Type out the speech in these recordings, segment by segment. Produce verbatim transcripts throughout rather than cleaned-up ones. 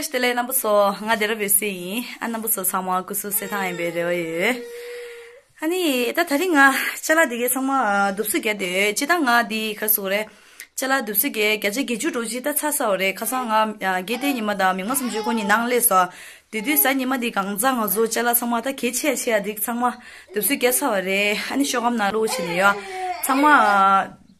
བཀྲ་ཤིས་བདེ་ལེགས་རྣམ་པ་ཚོ། ང་དེ་ར་བོད་སྲས་ཡིན། ཨ་རྣམ་པ་ཚོ་ཚང་མ་སྐུ་གཟུགས་གསལ་ཐང་ཡིན་པའི་རེ་བ་ཡོད། ཨ་ནི་ད་དེ་རིང་ང་ཅ་ལག་དེ་གའི་ཚང་མ་ཨ་གདུབ་གསུམ་རྒྱབ་དེ་ཡོད། སྤྱིར་བཏང་ང་འདི་ག་ཟེར་དགོས་རེད། ཅ་ལག་གདུབ་གསུམ་གྱི་བརྒྱ་ཆ་བརྒྱད་ཅུ་འགྲོ་ཅིག་ད་ཚར་ཚར་བ་རེད། ཁ་སང་ང་ཨ་རྒྱལ་བསྟན་ཉི་མ་དང་མིག་དམར་བསམ་ཆུ་ཁོ་གཉིས་ནང་སླེབས་སོང་། དེ་དུས་གཟའ་ཉི་མ་འདི་གང་ཚང་ང་ཚོ་ཅ་ལག་ཚང་མ་ད་གལ་ཆེ་ཆེ་ཡ་འདི་ཚང་མ་གདུབ་གསུམ་རྒྱབ་ཚར་བ་རེད། ཨ་ནི་ཤོག་སྒམ་ནང་བླུགས་བྱས་ནས་ཡོད། ཚང་མ་ཨ་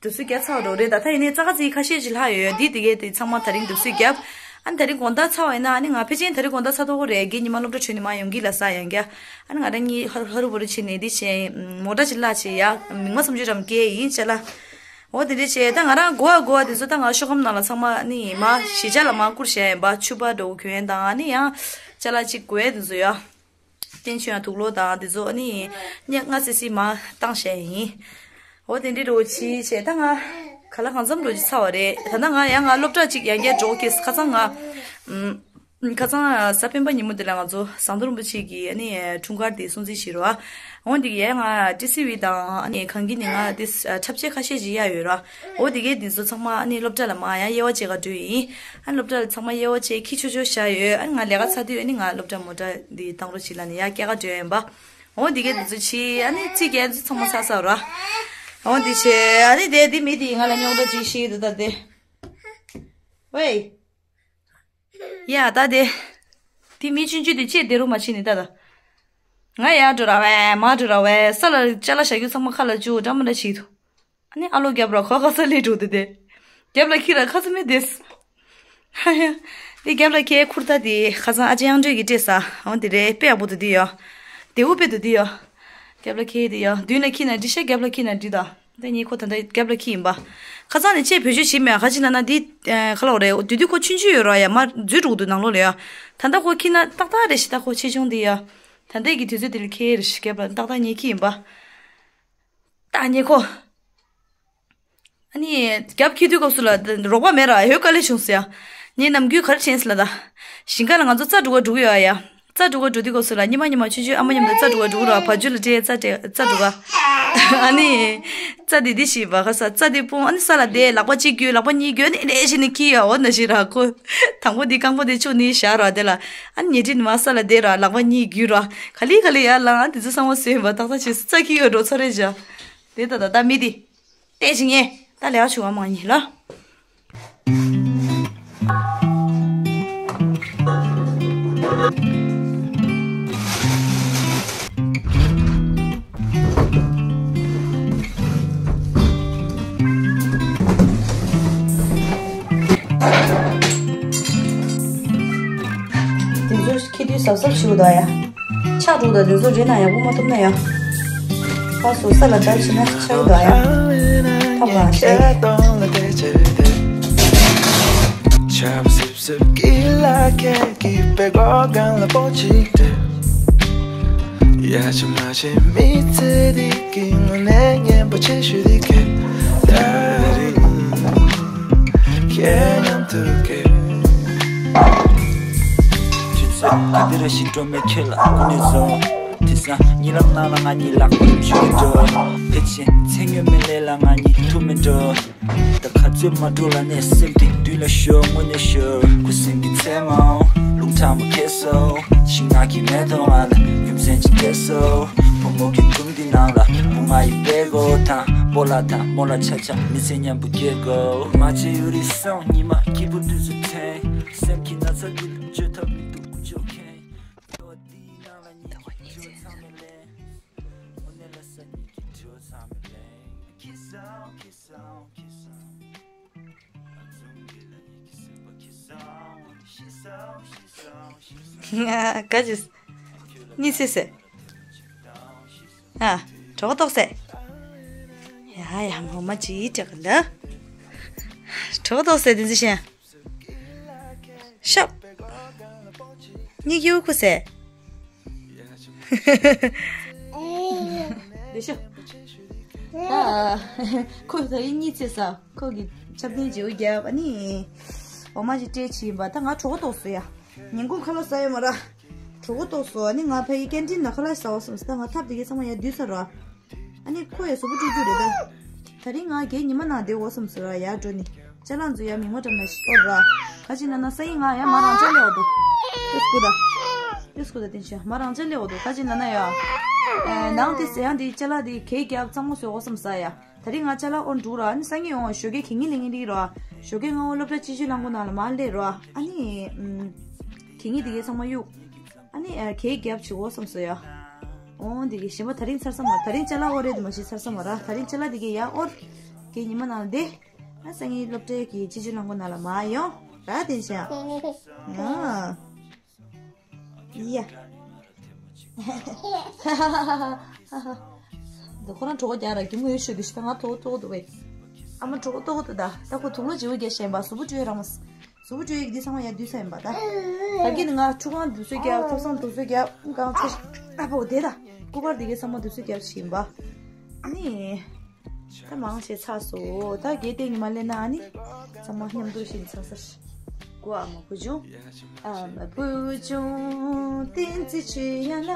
གདུབ་གསུམ་རྒྱབ་ཚར་བ་རེད། ད་ལྟ་ཡིན་ནའི་རྩ་ཁ་ཚིག་ཁ་ཤས་ཅིག་ལྷག་ཡོད། འདི་དེ་གའི་དེ་ཚང་མ་དེ་རིང་གདུབ་གསུམ་རྒྱབ། ཨ་ནི་དེ་རིང་དགོང་དག་ཚར་བ་ཡིན་ན་ཨ་ནི་ང་ཕལ་ཆེར་དེ་རིང་དགོང་དག་ཚར་དོ་གོ་རེད། རྒན་ཉི་མ་སློབ་གྲྭ་བྱོན་ནས་མར་ཡོང་གི་ལ་ས་ཡང་རྒྱ། ཨ་ནི་ང་རང་གཉིས་ཧ་ཧ་རུ་བུ་རུ་བྱས་ནས་འདི་བྱས་མོ་ཊ་ཅིག་གླ་བྱས་ཡ། མིག་དམར་བསམ་ཆུ་རམ་སྐྱེལ་ཡིན་ཅ་ལག་འོ་དེ་འདྲ་བྱས་ད་ང་རང་གོ་བ་གོ་བ་དེ་ཚོ་ད་ང་ཤོག་སྒམ་ནང་ལ་ཚང་མ་ཨ་ནི་མ་ཞི་ཆ་ལ་མ་བསྐུར་བྱས་ཡིན་པ། ཕྱུ་པ་འགྲོ་གོན་དང་ཨ་ནི་ཡང་ཅ་ལག་ཅིག་དགོས་ཡ་དེ་ཚོ་ཡ། བསྟན་ཆོས་ཡང་དུག་ལོག་དང་དེ་ཚོ་ཨ་ནི་སྔ་སེ་སེ་མ་བཏང་བྱས་ཡིན། འོ་དེ་འདྲའི་རོ་ཕྱི་བྱས་ད་ང་ག་ལ་གང་འཚམ་རོ་ཅིག་ཚར་བ་རེད། ད་ལྟ་ང་ཡང་ང་སློབ་གྲྭ་ཅིག་ཡང་བསྐྱར་འགྲོ་གི། ཁ་སང་ང་ཨམ། ཁ་སང་གཟའ་སྤེན་པ་ཉིན་མོ་དེ་ལ་ང་ཚོ་ཟམ་གདོང་རིན་པོ་ཆེ་གི་ཨ་ནི་འཁྲུངས་སྐར་དེ་སྲུང་བརྩི་བྱེད་རོགས། འོ་འདི་གི་ཡང་ང་ཏི་སི་ཝི་དང་ཨ་ནི་གང་གི་ནི་ང་དེ་འཁྲབ་ཆས་ཁ་ཤས་ཅིག་གཡར་ཡོད་ར། འོ་འདི་གའི་འདི་ཚོ་ཚང་མ་ཨ་ནི་སློབ་གྲྭ་ལ་མ་ཡང་དབྱེ་བ་ཕྱེ་ག་འགྲོ་ཡིན། ཨ་ནི་སློབ་གྲྭ་ལ་ཚང་མ་དབྱེ་བ་ཕྱེ་ཁྱི་ཆོ་ཆོ་བཞག་ཡོད། ཨ་ནི་ང་ལས་ཀ་ཚར་དུས་ཨ་ནི་ང་སློབ་གྲྭ་མོ་ཊ་འདི་བཏང་རོགས་བྱེད་ལ་ནི་ཡ་སྐྱེལ་ག་འགྲོ་ཡིན་པ། འོ་འདི་གའི་འདི་ཚོ་ཕྱི་ཨ་ནི་ཚིག་རྒྱན་ཚོ་ཚང་མ་ཚར་ཚར་ར། འོ་འདི་བྱས་ཨ་ནི་དེ་འདི་མི་དེ་ང་ལ་རྙོག་དྲ་ཅིག་བཤད་འདུག་ད་དེ། ཝེ། ཡ་ད་དེ། དེ་མི་ཆུང་ཆུང་དེ་ཅེས་བདེ་རུ་མ་ཕྱིན་ནི་ད་ད། ང་ཡར་འགྲོ་ར་བས་མར་འགྲོ་ར་བས་ས་ལ་ཅ་ལག་བཞག་རྒྱུ་ཚང་མ་ཁ་ལ་བཅུག་འདྲ་མི་འདྲ་བྱེད་འདུག་ཨ་ནི་ཨ་ལོ་རྒྱབ་ར་ཁོ་ཁ་ས་ལས་འགྲོ་དེ་དེ། རྒྱབ་ལ་ཁྱེར་ར་ཁ་ས་མི་དེས། ཧ་ཡ། དེ་རྒྱབ་ལ་ཁྱེར་ཁུར་ད་དེ་ཁ་སང་ཨ་ཅེ་དབྱངས་སྒྲོལ་གྱིས་སྤྲད་ས། འོ་དེ་རེད། དཔེ་ཡག་པོ་འདུག་དེ་ཡོ། དེ་འུ་དཔེ་འདུག་དེ་ཡོ། རྒྱབ་ལ་ཁྱེར་དེ་ཡོ། མདུན་ལ་ཁྱེར་ན་འགྲིག་ཤག་རྒྱབ་ལ་ཁྱེར་ན་འགྲིག་ད། ད་ངས་ཁོ་ད་ལྟ་རྒྱབ་ལ་ཁྱེར་ཡིན་པ། ཁ་སང་ནས་ཆེས་བེད་སྤྱོད་བྱེད་མེད་ག་ཅི་ལ་ན་འདི། ཨ་ག་ལ་རེད། དེ་དུས་ཁོ་ཆུང་ཆུང་ཡོད་ར་ཡ་མ་འཛུལ་འགྲོ་འདུག་ནང་ལོགས་ལ་ཡ། ད་ལྟ་ཁོ་ཁྱེར་ན་ཏག་ཏག་རེད་ཤི། ད་ཁོ་ཆེ་ཆུང་འདི་ཡ། ད་ལྟའི་གི་དུས་ཚོད་འདི་ལ་ཁྱེར་རེད་ཤི། རྒྱབ་ལ་ཏག་ཏག་ངས་ཁྱེར་ཡིན་པ། ད་ངས་ཁོ། ཨ་ནི་རྒྱབ་ཁྱེར་དུས་སྐབས་སུ་ལ་རོགས་པ་མེད་ར་ཡོད་དཀའ་ལས་བྱུང་ཟེར་ཡ། ངས་ནམ་རྒྱུན་ག་རེ་བྱས་ཟེར་ལ་ད། ཞིང་ཁ་ལ་ང་ཚོ་རྩྭ་སྒྲུག་ག་འགྲོ་གི་ཡོད་ཡ། རྩྭ་སྒྲུག་ག་འགྲོ་དུས་སྐབས་སུ་ལ་ཉི་མ་ཉི་མ་ཆུང་ཆུང་ཨ་མ་མཉམ་དུ་རྩྭ་སྒྲུག་ག་འགྲོ་ར་བ་ཇུ་ལ་སྤྲད་རྩྭ་སྤྲད་རྩྭ་སྒྲུག་ག་ཨ་ནི། རྩྭ་དེ་འདི་ཞིག་བ་ཁ་ས་རྩྭ་དེ་སྤུངས་ཨ་ནི་ས་ལ་བསྡད་ལག་པ་གཅིག་གྱོན་ལག་པ་གཉིས་གྱོན་ནི་ལས་བྱས་ནས་ཁྱེར་ཡ། འོ་ན་ཞིག་ར་ཁོ། དང་པོ་འདི་རྐང་པ་དེ་བཅུག་ནི་བཞག་ར་དེ་ལ། ཨ་ནི་ཉལ་ཁྲི་ནི་མ་ས་ལ་བསྡད་ར་ལག་པ་གཉིས་གྱོན་ར། ག་ལེ་ག་ལེ་ཡ་ལ་ཨ་དེ་ཚོ་ཚང་མ་བཟོས་ཡིན་པ་ཏག་ཏག་བྱས་རྩྭ་ཁྱེར་ཡོད་འགྲོ་ཚོ་རེད་བཞག་དེ་ལྟ་ད་ལྟ་མི་དེ། བལྟས་ཤིག་ངས་ད་ལས་ཀ་བྱུང་བ་མ་ཡིན་ལ། དེ་ཚོ་ཁྱི་དུས་གཟབ་གཟབ་བྱེད་དགོས་ད་ཡ། ཆག་འགྲོ་ད་དེ་ཚོ་རེ་ན་ཡག་པོ་མ་ཐུབ་ན་ཡ། ཕར་ཚུར་ས་ལ་འདྲ་བྱེད་ན་ཆག་གི་ད་ཡ། ཐབས་རང་ཤེས། ཆབ་སིབ་སིབ་ཀི་ལ་ཁེ་ཀི་པེ་གོ་གང་ལ་པོ་ཅིག་ཏེ། ཡ་ཆ་མ་ཆེ་མི་ཚེ་འདི་གི་ངོ་ནས་ཉན་པོ་ཆེ་ཤོས་འདི་ཁེ། ད་རེད། ཁྱེད་མཉམ་དུ་ཁེ། དུས་ཚོད་ག་འདི་ར་ཞིག་འགྲོ་མེད་ཁྱེད་ལ་ཀུན་ནས་བཟོ། དེ་སང་ཉི་ལམ་ནང་ལ་ང་གཉིས་ལག་པ་ཡུམ་ཞུ་གི་འགྲོ། ཕལ་ཆེར་ཚེ་སྔོན་མའི་ལས་ལ་ང་གཉིས་ཐུག་མི་འགྲོ། ད་ག་ཚོད་མ་འགྲོ་ལ་ནས་སེམས་དེ་དུས་ལ་ཤོར་དངོས་གནས་ཤོར། ཁུ་སིམ་གྱི་མཚན་མོ་རླུང་ཁྲ་མོ་ཁེལ་སོང་། ཤིང་ནགས་ཀྱི་མེ་ཏོག་ང་ལ་ཡུམ་སྲན་ཅིག་སྟེར་སོང་། བུ་མོ་གི་དུམ་འདི་ནང་ལ་བུ་ང་ཡི་པད་གོ་དང་སྤོ་ལགས་དང་རྨོ་ལགས་ཆ་ཆ་མི་ཚེ་མཉམ་པོ་སྐྱེལ་དགོས། མ་བྱེད་ཡུ་རི་སོང་ཉི་མ་སྐྱིད་པོ་དུས་སུ་འཐེན། སེམས་ཀྱི་ན་ཚ་འདི་ལ་བཅོས་ཐབས་མི་འདུག་ཀུ་ཅོ་ཁེན། ག་ཅི། གཉིད་སད་སད། ཨ། གྲོད་ཁོག་ལྟོགས་སད། ཡ་ཡ་ངོ་མ་ཅིག་སྐྲག་གི་འདུག་གྲོད་ཁོག་ལྟོགས་སད་དེ་ཚོ་ཤེས། ཤབ། གཉིད་ཁུག་ཁུག་ཟེར། ལེ་ཤོ། ཨ། ཁོ་ད་ཡིན་གཉིད་སད་ས། ཁོ་གི་ཆབ་ཐིན་བརྗེ་བོ་རྒྱབ་ཨ་ནི། འོ་མ་ཞིག་སྤྲད་ཕྱིན་པ་ད་ང་གྲོད་ཁོག་ལྟོགས་སོང་ཡ། ཉིན་གུང་ཁ་ལག་ཟ་ཡོད་མ་ར། གྲོད་ཁོག་ལྟོགས་སོང་ཨ་ནི་ང་ཕ་ཡི་ཀན་ཊིན་ན་ཁ་ལག་ཟ་བ་སོང་ཟེར་ད་ང་ཐབ་དེ་གའི་ཚང་མ་ཡ་བསྡུས་ཚར་ར། ཨ་ནི་ཁོ་ཡ་གཟུགས་པོ་སྤྲོད་རྒྱུ་རེད་ད། ད་རིང་ང་རྒན་ཉི་མ་ནང་བསྡད་འོ་སོང་ཟེར་ར་ཡ་འགྲོ་ནི། ཅ་ལག་འཛུལ་ཡ་མིག་མ་འགྲམ་ན་ཤོར་ར། ག་ཅི་ན་ན་སང་ཉིན་ང་ཡ་མ་རང་ཅ་ལེ་འོ་དོ། ཏེ་སྐུ་ད། ཏེ་སྐུ་ད་ཏེན་ཤ་མ་རང་ཅ་ལེ་འོ་དོ། ག་ཅི་ན་ན་ཡ། ཨེ་ནང་ཏེ་ཟེ་ཡང་ཏེ་ཅ་ལག་ཏེ་གེ་རྒྱབ་གཙང་མོ་བཟོ་གོ་བསམ་ས་ཡ། ད་རིང་ང་ཅ་ལག་ཨོ་འགྲོ་ར། ཨ་ནི་སང་ཉིན་ཡོང་ཞོགས་ཀས་གད་སྙིགས་ལེན་གྱི་རིགས་ར། ཞོགས་ཀས་ང་འོ་སློབ་གྲྭ་སྤྱི་སྤྱོད་རླངས་འཁོར་ནང་ལ་མ་སླེབས་ར། ཨ་ནི་ཨམ་གད་སྙིགས་ཏེ་གེ་ཚང་མ་གཡུག་ཨ་ནི་ཨ་གེ་རྒྱབ་བྱེད་གོ་བསམ་སོ་ཡ། ཨོ་འདི་གི་ཞིམ་པ་ད་རིང་ཚར་ས་མ་ད་རིང་ཅ་ལག་ཨོ་རེད་དུ་མ་ཤི་ཚར་ས་མ་ར། ད་རིང་ཅ་ལག་འདི་གི་ཡ་ཨོར། གེ་ཉི་མ་ནང་དེ། ཨ་སང་ཉིན་སློབ་གྲྭའི་གི་སྤྱི་སྤྱོད་རླངས་འཁོར་ནང་ལ་མ་ཡོང་ར། ཏེན་ཤ། ཨ། ཡ། འདི་ཁོ་རང་གྲོད་ཁོག་རྒྱག་ར་གི་མོ་ཡོད་ཤོད་དུ་ཤི་ད་ང་ཐོག་ཐོག་ཏུ་བས། ཨ་མ་གྲོད་ཁོག་ཏོག་ཏུ་ད་ད་ཁོ་དུག་ལོག་བརྗེ་བོ་རྒྱག་ཤེས་པ་གཟུགས་པོ་བཀྲུས་ར་མ། གཟུགས་པོ་བཀྲུས་ཡིག་འདི་ཚང་མ་ཡ་དུས་ས་ཡིན་པ་ད། ད་གི་ནི་ང་ཁྲུ་ཁང་དུ་སུ་རྒྱབ་ཐབ་ཚང་དུ་སུ་རྒྱབ་གང་ཚོ། ཨ་ཕོ་དེ་ད་སྐུ་པར་འདི་གའི་ཚང་མ་དུ་སུ་རྒྱབ་ཤེས་ཡིན་པ། ཨ་ནི། ད་མང་ཆེ་ཚར་སོ། ད་གེ་ཏེ་ཉི་མ་ལེན་ན་ཨ་ནི། ཚང་མ་མཉམ་དུ་ཤིན་ཚར་ས་ཤི། གོ་ཨ་མ་བུ་ཆུང་། ཨ་མ་བུ་ཆུང་། བསྟན་འཛིན་ཆོས་དབྱངས་ལ།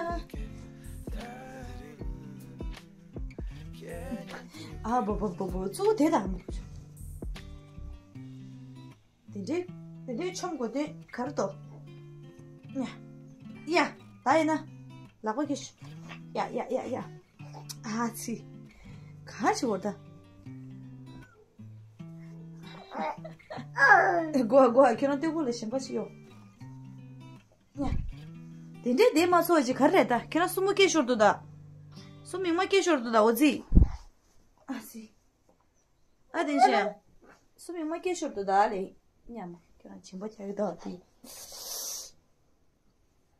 ཨ་བོ་བོ་བོ་བོ་གཙོ་བོ་དེ་དང་། དེ་འདྲའི་དེ་འདྲའི་ཆོམ་གོ་དེ་གར་དོ། ཡ། ཡ། ད་ཡིན་ན། ལག་པ་ཁྱེར་ཤོག་ཡ་ཡ་ཡ་ཡ། ཨ་ཙི། ག་ཅི་བོ་ད། སྒོ་སྒོ་ཁྱེད་རང་སྟོད་གོ་ལ་ཞིམ་པ་ཞིག་ཡོད། ཡ། དེ་འདྲའི་བསྡད་མ་སོང་ཅིག་ག་རེ་རེད་ད། ཁྱེད་རང་སྲུ་མོ་སྐྱེས་ཤོར་འདུག་ད། སྲུ་མིག་མ་སྐྱེས་ཤོར་འདུག་ད་འོ་ཙི། ཨ་ཙི། ཨ་དེ་བཞིན། སྲུ་མིག་མ་སྐྱེས་ཤོར་འདུག་ད་ལེ། ཉམས་ཁྱེད་རང་བྱིན་པ་རྒྱག་གི་འདུག་དེ།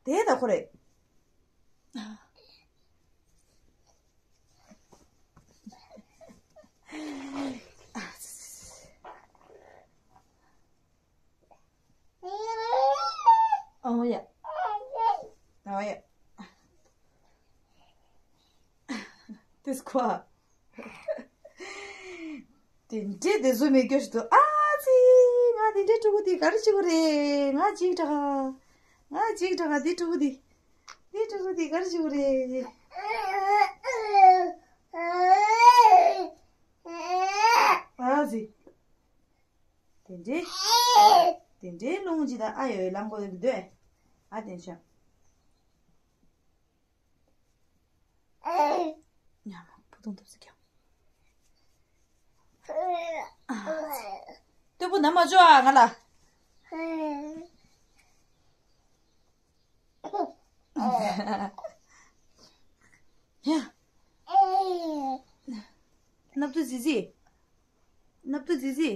དེ་ད་ཁོ་རེད། ཨོ་ཡ། ཨོ་ཡ། དེ་སྐོར། དེ་འདྲས་དེ་བཟོ་མེད་སྐྱོ་ཞིག་འདུག་ཨ་ཙི། ང་དེ་འདྲས་ཕྲུ་གུ་དེ་ག་རེ་བྱེད་དགོས་རེད། ང་འཇིགས་དྲགས། ང་འཇིགས་དྲགས། དེ་ཕྲུ་གུ་དེ། དེ་ཕྲུ་གུ་དེ་ག་རེ་བྱེད་དགོས་རེད། ཨ་ཙི། དེ་འདྲས། དེ་འདྲས་རླུང་ཅི་དང་ཨ་ཡོད་ལང་གོ་ཡོད་འདོད། ཨ་དེ་ཤ། ཉམས་བུ་དུང་ཐུབ་ཟིག་ཀྱང་། སྟོད་པོ་ན་མ་འཇོ་ཨ་ང་ལ། ཡ། སྣབས་དུ་ཟི་ཟི། སྣབས་དུ་ཟི་ཟི།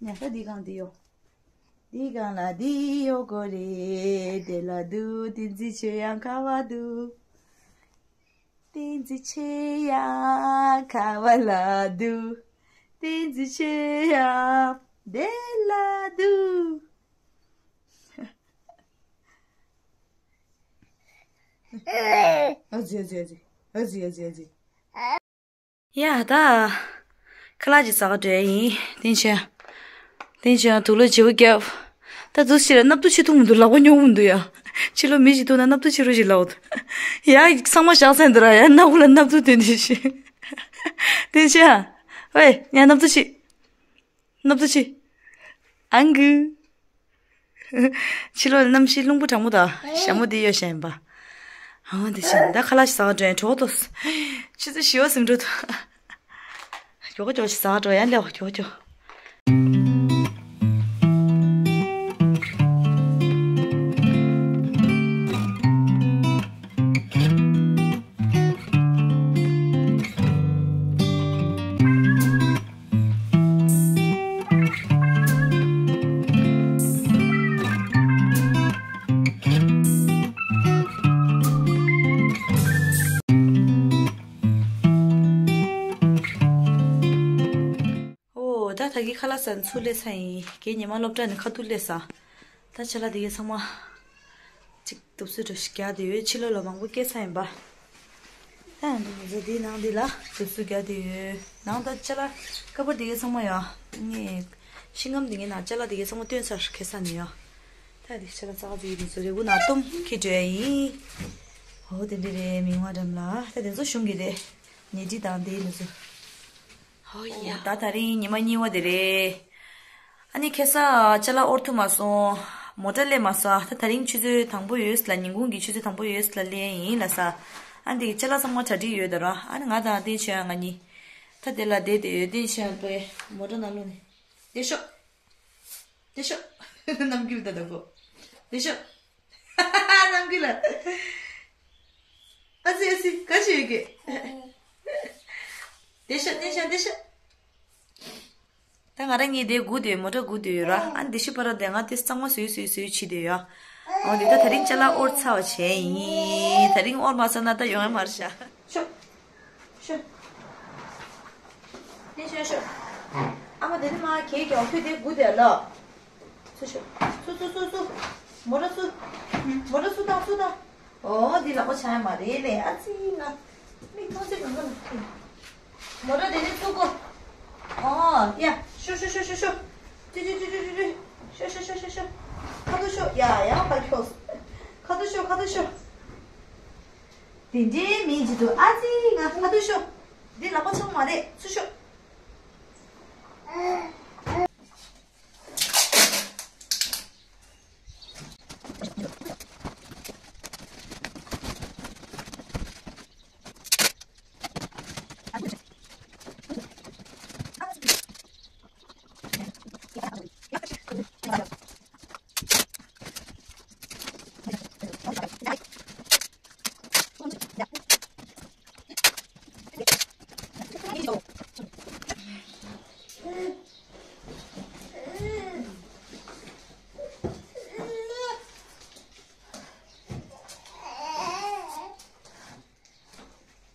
ཉ་ས་འདི་གང་འདི་ཡོ། འདི་གང་ལ་འདི་ཡོ་གོ་རེ། དེ་ལ་འདུག་བསྟན་འཛིན་ཆོས་དབྱངས་ཁ་བ་འདུག་བསྟན་འཛིན་ཆོས་དབྱངས་ཁ་བ་ལ་འདུག་བསྟན་འཛིན་ཆོས་དབྱངས་དེ་ལ་འདུག་ཨ་ཙི་ཨ་ཙི་ཨ་ཙི། ཨ་ཙི་ཨ་ཙི་ཨ་ཙི། ཡ་ད། ཁ་ལག་ཅིག་ཟ་ག་འགྲོ་ཡ་ཡིན། བསྟན་ཆོས། བསྟན་ཆོས་དུག་ལོག་བརྗེ་པོ་བརྒྱབ། ད་དུ་ཕྱི་ལ་སྣབས་དུ་ཕྱི་ཐུང་མི་འདུག་ལག་པ་རྙོག་མི་འདུག་ཡ། ཕྱི་ལོག་མི་ཞིག་ཐུག་ན་སྣབས་དུ་ཕྱི་རུ་ཞིག་ལའོ། ཡ་ཚང་མ་བཞག་ཚན་འདུག་ར་ཡ། སྣ་ཁུ་ལ་སྣབས་དུ་དོན་དུ་ཞིག་བསྟན་ཆོས། ཝེ་ཡ་སྣབས་དུ་ཕྱི། སྣབས་དུ་ཕྱི། ཨང་གུ། ཕྱི་ལོགས་ལ་གནམ་གཤིས་རླུང་བུ་གྲང་མོ་དང་ཞྭ་མོ་དེ་ཡོད་ཤེས་ཡིན་པ། ཨང་དེ་བཞིན་ད་ཁ་ལག་ཞིག་ཟ་བ་འགྲོ་ཡིན་གྲོགས་ཏོ། ཆུ་ཚོད་བཞི་བ་ཟིན་འགྲོ་ཐུ། མགྱོགས་མགྱོགས་ཞིག་ཟ་བ་འགྲོ་ཡ་ལེའོ་མགྱོགས་མགྱོགས། ཨོ་ད་ད་གི་ཁ་ལག་ཟ་ཚུར་སླེབས་ཚར་ཡིན། རྒན་ཉི་མ་སློབ་གྲྭ་ནས་ཁ་ཐུག་སླེབས་ས། ད་ཆ་ལ་དེ་གའི་ཚང་མ་ཅིག་དུབ་སུ་འགྲོ་ཞིག་རྒྱག་དེ་ཡོད། ཕྱི་ལོགས་ལ་མང་པོ་སྐྱེས་ཚར་ཡིན་པ། ད་ང་ཚོ་དེའི་ནང་དེ་ལ་དུབ་སུ་རྒྱག་དེ་ཡོད། ནང་ད་ཅ་ལག་ཀ་བར་དེ་གའི་ཚང་མ་ཡོད། ངས་ཤིང་སྒམ་དེ་གའི་ནང་ཅ་ལག་དེ་གའི་ཚང་མ་བཏོན་ཚར་ཁེ་ས་ནས་ཡོད། ད་དེ་ཅ་ལག་ཙག་ཙིག་དེ་ཚོ་རེ་བུ་ནང་གཏུམ་ཁྱེར་འགྲོ་ཡ་ཡིན། ཨོ་དེ་འདྲ་རེད། མིག་དམར་འགྲམ་ལ་ད་དེ་ཚོ་གཞུང་གི་རེད། ཉལ་ཁྲི་དང་དེ་མི་ཚོ། ཨོ་ཡ། ད་ད་རིང་ཉི་མ་གཉིས་པ་དེ་རེད། ཨ་ནི་ཁ་སང་ཅ་ལག་དབོར་ཐུབ་མ་སོང་། མོ་ཊ་སླེབས་མ་སོང་། ད་དེ་རིང་ཆུ་ཚོད་དང་པོ་ཡོད་ལ། ཉིན་གུང་གི་ཆུ་ཚོད་དང་པོ་ཡོད་ལ་སླེབས་ཡིན་ལ་ས། ཨ་ནི་དེ་ཅ་ལག་ཚང་མ་གྲ་སྒྲིག་ཡོད་ད་ར། ཨ་ནི་ང་དང་བསྟན་ཆོས་ང་གཉིས། ད་དེ་ལ་བསྡད་དེ་ཡོད། བསྟན་ཆོས་པའི་མོ་ཊ་ནང་ལོགས་ནས་བསྡད་ཤོག་བསྡད་ཤོག་རྣམ་འགྱུར་ད་ད་གོ་བསྡད་ཤོག་རྣམ་འགྱུར་ལ། ཨ་ཙི་ཨ་ཙི། ག་ཅི་ཡོད་གི། བསྡད་ཤོག་བསྡད་ཤོག་བསྡད་ཤོག་ད་ང་རང་གཉིས་དེ་སྒུག་དེ་མོ་ཊ་སྒུག་དེ་ཡོད་ར། ཨ་ནི་དེ་ཤི་པ་ར་དེ་ང་དེ་གཙང་མ་བཟོས་བཟོས་བཟོས་བྱེད་དེ་ཡོད། འོ་དེ་ད་དེ་རིང་ཅ་ལག་དབོར་ཚར་བ་བྱས་ཡིན། དེ་རིང་དབོར་མ་ཚར་ན་ད་ཡོང་ཡ་མ་རེད་ཤག་ཤོག་ཤོག་ཤོག་ཤོག་ཨ་མ་དེ་ནི་མ་གེ་གེ་འོ་ཁྱོད་དེ་སྒུག་དེ་ལ། ཚུར་ཤོག་ཚུར་ཚུར་ཚུར་ཚུར། མོ་ཊ་ཚུར། མོ་ཊ་ཚུར་བཏང་ཚུར་བཏང་། ཨོ་འདི་ལག་པ་འཆང་ཡ་མ་རེད་ལེ། ཨ་ཙི་ང་། མིག་མཐོང་ཚེ་གང་ག་ལ་ཐིམ། མོ་ཊ་དེ་ནས་ཚུར་བསྐོར། ཨོ་ཡ། ཤོ་ཤོ་ཤོ་ཤོ་ཤོ། ཅུ་ཅུ་ཅུ་ཅུ་ཅུ་ཅུ། ཤོ་ཤོ་ཤོ་ཤོ་ཤོ། ཁ་ཐུག་ཤོ། ཡ་ཡ་ཕར་ཁྱོགས། ཁ་ཐུག་ཤོ་ཁ་ཐུག་ཤོ། དེ་འདྲའི་མིན་གྱི་འདུག་ཨ་ཙི་ང་ཁ་ཐུག་ཤོ། འདི་ལག་པ་འཆང་མ་རེད། ཚུར་ཤོ།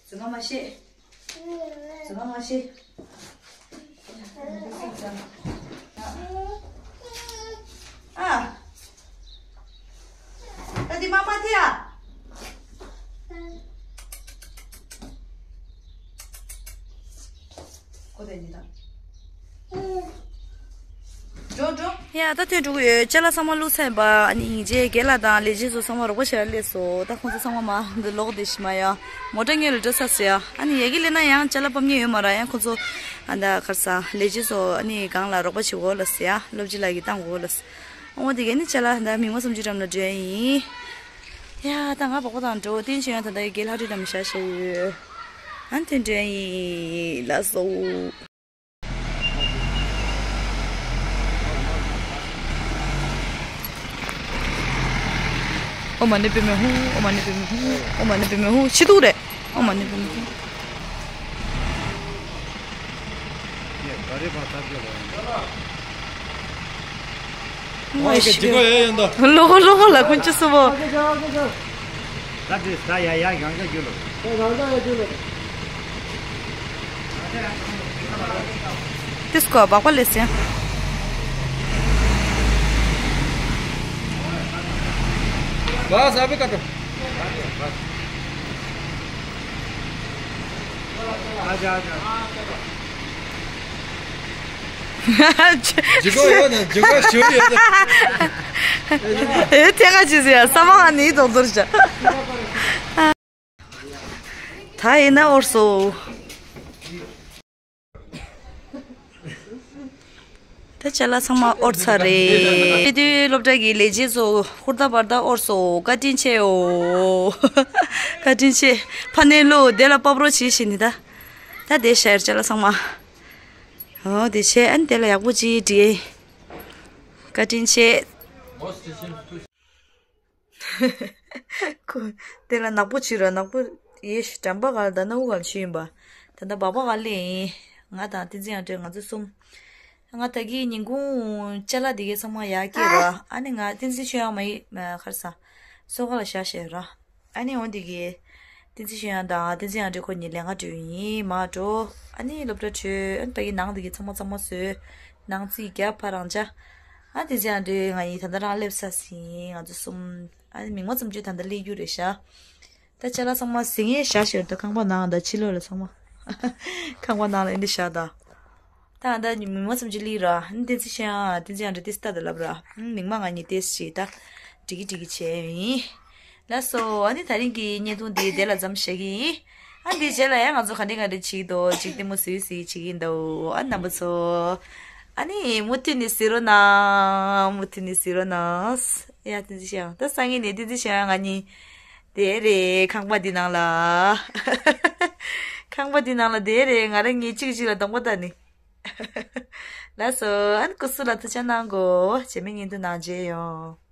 རྫུན་མ་མ་བཤད། རྫུན་མ་མ་བཤད། ཨ། ད་འདི་མ་མ་དེ་ཨ། ཀོ་དེ་ནི་ད། འགྲོ་འགྲོ། ཡ་ད་ཐོན་འགྲོ་གི་ཡོད། ཅ་ལག་ཚང་མ་བླུགས་ཚར་ཡིན་པ། ཨ་ནི་སྙིང་རྗེ་རྒན་ལགས་དང་ལས་བྱེད་ཚོ་ཚང་མ་རོགས་པ་བྱེད་ཡ་སླེབས་སོང་། ད་ཁོང་ཚོ་ཚང་མ་མ་འདི་ལོག་བསྡད་ཤི་མ་ཡ། མོ་ཊ་ངས་ལ་འགྲོ་ས་ཟེར་ཡ། ཨ་ནི་ཡ་གི་སླེབས་ན་ཡང་ཅ་ལག་ཕབ་མཁན་ཡོད་མ་ར། ཡང་ཁོང་ཚོ་ཨ་ད་ག་རེ་ཟ། ལས་བྱེད་ཚོ་ཨ་ནི་སྒང་ལ་རོགས་པ་བྱེད་དགོས་ལ་ཟེར་ཡ། སློབ་སྤྱི་ལགས་ཀྱིས་བཏང་དགོས་ལ་ཟེར། འོ་དེ་ག་ནི་ཅ་ལག་ད་མིག་དམར་གསུམ་བཅུ་འགྲམ་ལ་འགྲོ་ཡ་ཡིན། ཡ་ད་ང་སྦག་སྦག་དང་འགྲོ། བསྟན་ཆོས་ཡང་ད་ལྟ་ཡ་གི་ལྷ་བྲིས་འགྲམ་བཞག་བཞག་ཡོད། ཨ་ནི་དེ་འགྲོ་ཡ་ཡིན་ལགས་སོ། ཨོཾ་མ་ཎི་པདྨེ་ཧཱུྃ། ཨོཾ་མ་ཎི་པདྨེ་ཧཱུྃ། ཨོཾ་མ་ཎི་པདྨེ་ཧཱུྃ། ཤི་དུག་རེད། ཨོཾ་མ་ཎི་པདྨེ་ཧཱུྃ། ཨོཾ་ཨེ་ཤི། ལོ་གོ་ལོ་གོ་ལ་ཀུན་ཅི་སུ་བོ། ད་དེ་ད་ཡ་ཡ་གང་ག་རྒྱུ་ལོ། དེ་སྐོར་སྦག་སྦག་ལས་ཟེར། बस अभी कटो। आजा, आजा। जिगो यो ना, जिगो शो यो ना। ए, तेरा चीज है, सामान नहीं तो उधर जा। ད་ཡིན་ན་དབོར་སོང་། ད་ཅ་ལག་ཚང་མ་དབོར་ཚར་རེད། དེ་དུས་སློབ་གྲྭ་གི་ལས་བྱེད་ཚོ་ཧུར་ཐག་འབར་ཐག་དབོར་སོང་། བཀའ་དྲིན་ཆེའོ། བཀའ་དྲིན་ཆེ། ཕ་ནས་ལོ་དེ་ལ་པ་པ་རོ་བྱེད་བཞིན་ནི་ད། ད་དེ་ཤར་ཅ་ལག་ཚང་མ། ཨོ་དེ་བྱས་ཨ་ནི་དེ་ལ་ཡག་པོ་ཅིག་བྲིས། བཀའ་དྲིན་ཆེ། ཁོ། དེ་ལ་ནག་པོ་བྱོས་ར། ནག་པོ་ཡེ་ཤི་འགྲམ་པ་ག་ལ་ད་ནག་པོ་ག་ལ་བྱོས་ཡིན་པ། ད་ལྟ་སྦག་སྦག་ག་ལ་ཡིན། ང་དང་བསྟན་འཛིན་དབྱངས་སྒྲོན་ང་ཚོ་གསུམ། ང་ད་གི་ཉིན་གུང་ཅ་ལག་དེ་གའི་ཚང་མ་ཡར་སྐྱེལ་ར། ཨ་ནི་ང་བསྟན་འཛིན་ཆོས་དབྱངས་མ་ཡི་ག་རེ་ཟ། སོ་ག་ལ་བཞག་བཞག་ར། ཨ་ནི་འོ་དེ་གི། བསྟན་འཛིན་ཆོས་དབྱངས་དང་བསྟན་འཛིན་དབྱངས་སྒྲོན་ཁོ་གཉིས་ལས་ཀ་འགྲོ་ཡིན། མར་འགྲོ། ཨ་ནི་སློབ་གྲྭ་བྲོས། ཨ་ནི་ད་གི་ནང་དེ་གི་ཚང་མ་གཙང་མ་བཟོས། ནང་རྩིས་རྒྱབ་ཕར་རང་བྱ། ཨ་བསྟན་འཛིན་དབྱངས་སྒྲོན་ང་གཉིས་ད་ལྟ་རང་སླེབས་ས་ཟིན། ང་ཚོ་གསུམ། ཨ་ནི་མིག་དམར་གསུམ་བཅུ་ད་ལྟ་སླེབས་རྒྱུ་རེད་ཤག་ད་ཅ་ལག་ཚང་མ་ཟིན་ངེས་བཞག་ཞོར་དུ་ཁང་པ་ནང་དང་ཕྱི་ལོགས་ལ་ཚང་མ། ཁང་པ་ནང་ལ་ཨེ་འདྲ་བཞག་ད། ད་ཨ་ད་མིག་དམར་གསུམ་བཅུ་སླེབས་ར། ཨ་ནི་བསྟན་འཛིན་ཆོས་དབྱངས་བསྟན་འཛིན་དབྱངས་སྒྲོན་ཏེ་སི་ད་ད་ལབ་ར། ཨ་མིག་དམར་ང་གཉིས་ཏེ་སི་ཞིག་ད། འགྲིག་གི་འགྲིག་གི་བྱས་ཡིན། ལགས་སོ། ཨ་ནི་ད་རིང་གི་བརྙན་ཐུང་འདི་དེ་ལ་མཚམས་བཞག་གི་ཡིན། ཨ་འདི་རྗེས་ལ་ཡང་ང་ཚོ་ག་འདྲ་ག་འདྲ་བྱེད་ཀྱི་འདུག་ཅིག་ལྟད་མོ་བཟོས་བཟོས་བྱེད་ཀྱི་ཡིན་འདུག་ཨ་རྣམ་པ་ཚོ། ཨ་ནི་མུ་མཐུད་ནས་གཟིགས་རོགས་གནང་། མུ་མཐུད་ནས་གཟིགས་རོགས་གནང་། ཡ་དེ་འདི་བྱས་ཡང་ད་སང་ཉིན་ནས་དེ་འདི་བྱས་ཡང་ང་གཉིས་དེ་རེད། ཁང་པ་འདི་ནང་ལ། ཁང་པ་འདི་ནང་ལ་དེ་རེད། ང་རང་གཉིས་གཅིག་གཅིག་ལ་གདོང་པ་ལྟ་ནི། ལགས་སོ། ཨ་ནི་སྐུ་གཟུགས་ལ་ཐུགས་ཅག་གནང་གོ། རྗེས་མའི་བརྙན་ཐུང་ནང་མཇལ་ཡོང་།